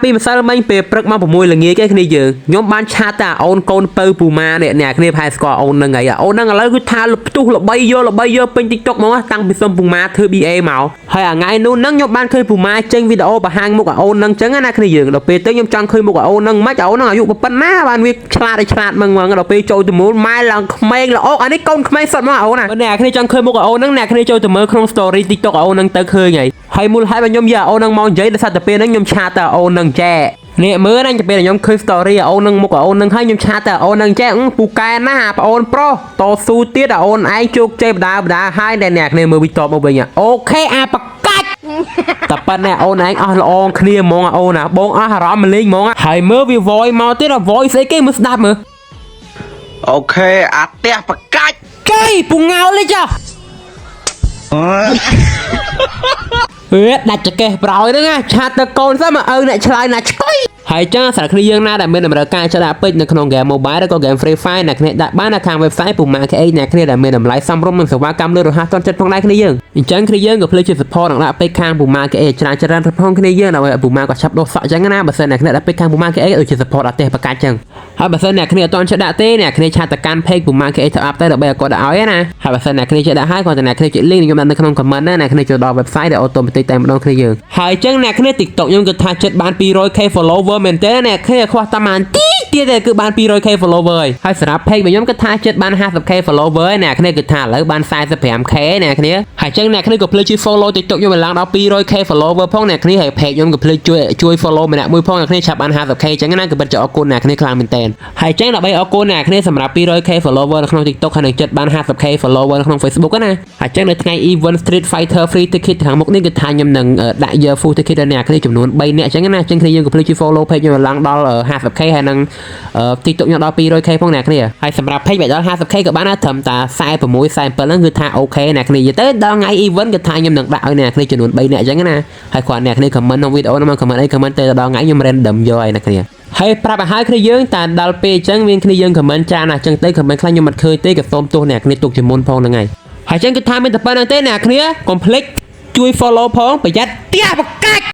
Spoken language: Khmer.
ពីម្សិលមិញពេលព្រឹកម៉ោង6ល្ងាចឯគ្នាយើងខ្ញុំបាន chat តាអូនកូនពៅពូម៉ានេះអ្នកគ្នាប្រហែលស្គាល់អូនហ្នឹងហើយអូនហ្នឹងឥឡូវគឺថាផ្ទុះល្បីយកល្បីយកពេញ TikTok ហ្មងតាំងពីសុំពូម៉ាធ្វើ BA មកហើយអាថ្ងៃនោះហ្នឹងខ្ញុំបានឃើញពូម៉ាចេញវីដេអូបង្ហាញមុខអូនហ្នឹងចឹងណាគ្នាយើងដល់ពេលទៅខ្ញុំចង់ឃើញមុខអូនហ្នឹងមិនអូនហ្នឹងអាយុប៉ុណ្ណាបានវាឆ្លាតឲ្យឆ្លាតមឹងហ្មងដល់ពេលចូលទៅមូលម៉ែឡើងក្មេងល្អអានេះកូនក្មេងសុទ្ធមកអូនណាអ្នកគ្នាចង់ឃើញមុខអូនហ្នឹងអ្នកគ្នាចូលទៅមើលក្នុង story TikTok អូនហ្នឹងទៅឃើញហើយហើយមូលហេតុបើខ្ញុំយកអូនហ្នឹងមកនិយាយដោយសារតែពេលហ្នឹងខ្ញុំ chat ទៅអូនហ្នឹងចែនេះមើលណាពេលខ្ញុំឃើញ story អូននឹងមុខអូននឹងហើយខ្ញុំ chat ទៅអូននឹងចេះពូកែណាស់ប្អូនប្រុសតស៊ូទៀតអូនឯងជោគជ័យបដាបដាហើយតែអ្នកគ្នាមើលវីតបមកវិញ OK អាបកាច់តែប៉ុណ្ណេះអូនឯងអស់ល្អគ្នាហ្មងអូនណាបងអស់អារម្មណ៍លេងហ្មងហើយមើលវា voice មកទៀត voice ស្អីគេមើលស្ដាប់មើល OK អាផ្ទះបកាច់ កេពូងោលេចអេដាច់ចកេះប្រោយហ្នឹងណា chat ទៅកូនសិនមកឪអ្នកឆ្លើយណាឆ្កុយហើយចឹងសម្រាប់គ្នាយើងណាដែលមានតម្រូវការចាក់ដាក់ពេជ្រនៅក្នុង game mobile ឬក៏ game Free Fire អ្នកគ្នាដាក់បាននៅខាង website ពូម៉ា KH អ្នកគ្នាដែលមានតម្លៃសមរម្យនិងសេវាកម្មលឿនរហ័សទាន់ចិត្តផងដែរគ្នាយើងអញ្ចឹងគ្នាយើងក៏ភ្លេចជួយ support និងដាក់ពេជ្រខាងពូម៉ា KH ច្រើនច្រើនផងគ្នាយើងដើម្បីឲ្យពូម៉ាក៏ឆាប់ដុសសក់ចឹងណាបើសិនអ្នកគ្នាដាក់ពេជ្រខាងពូម៉ា KH ដូចជា support អត់ទេប្រកាសចឹងហើយបើសិនអ្នកគ្នាអត់ទាន់ចេះដាក់ទេអ្នកគ្នា chat ទៅកាន់ page ពូម៉ា KH ទៅ up ទៅដើម្បីឲ្យគាត់ដាក់ឲ្យណាហើយបើសិនអ្នកគ្នាចេះដាក់ហើយគាត់តែអ្នកគ្នាចុច link ខ្ញុំដាក់នៅក្នុង comment ណាអ្នកគ្នាចូលដល់ website ដែល automatic តែម្ដងគ្នាយើងហើយចឹងអ្នកគ្នា TikTok ខ្ញុំគិតថាចិត្តបាន 200K follower មែនទេអ្នកគ្នាខ្វះតាមបន្តិចទៀតទេគឺបាន 200K follower ហើយហើយសម្រាប់ page របស់ខ្ញុំគិតថាចិត្តបាន 50K follower ហើយអ្នកគ្នាគិតថាឥឡូវបាន 45K អ្នកគ្នាហើយចឹងអ្នកគ្នាក៏ភ្លេចជួយ follow TikTok ខ្ញុំឲ្យឡើងដល់ 200K follower ផងអ្នកគ្នាហើយ page ខ្ញុំក៏ភ្លេចជួយជួយ follow ម្នាក់មួយផងអ្នកគ្នាឆាប់បាន 50K ចឹងណាក៏ពិតជាអរគុណអ្នកគ្នាខ្លាំងមែនតើហើយចឹងដើម្បីអរគុណអ្នកគ្នាសម្រាប់ 200K follower នៅក្នុង TikTok ហើយនឹងចិត្តបាន 50K follower នៅក្នុង Facebook ណាហើយចឹងនៅថ្ងៃ event Street Fighter free ticket ខាងមុខនេះគឺថាខ្ញុំនឹងដាក់យក full ticket ដល់អ្នកគ្នាចំនួន3នាក់ចឹងណាចឹងគ្នាយើងក៏ភ្លេចជួយ follow page ខ្ញុំឲ្យឡើងដល់ 50K ហើយនឹង TikTok ខ្ញុំដល់ 200K ផងអ្នកគ្នាហើយសម្រាប់ page បើដល់ 50K ក៏បានដែរត្រឹមតែ46 47ហ្នឹងគឺថា OK អ្នកគ្នានិយាយទៅដល់ថ្ងៃ event គឺថាខ្ញុំនឹងដាក់ឲ្យអ្នកគ្នាចំនួន3នាក់ចឹងណាហើយគ្រាន់អ្នកគ្នា comment ក្នុងវីដេអូហ្នឹងមក comment អី comment ទៅដល់ថ្ងៃខ្ញុំ random យកឲ្យអ្នកគ្នាហើយប្រាប់ឲ្យហើយគ្នាយើងតែដល់ពេលអញ្ចឹងមានគ្នាយើង comment ច្រើនណាស់អញ្ចឹងទៅ comment ខ្លះខ្ញុំមិនឃើញទេក៏សូមទោសអ្នកគ្នាទុកជាមុនផងហ្នឹងហើយហើយអញ្ចឹងគឺថាមានតែប៉ុណ្្នឹងទេអ្នកគ្នាកុំភ្លេចជួយ follow ផងប្រយ័ត្នផ្ទះបកាច់។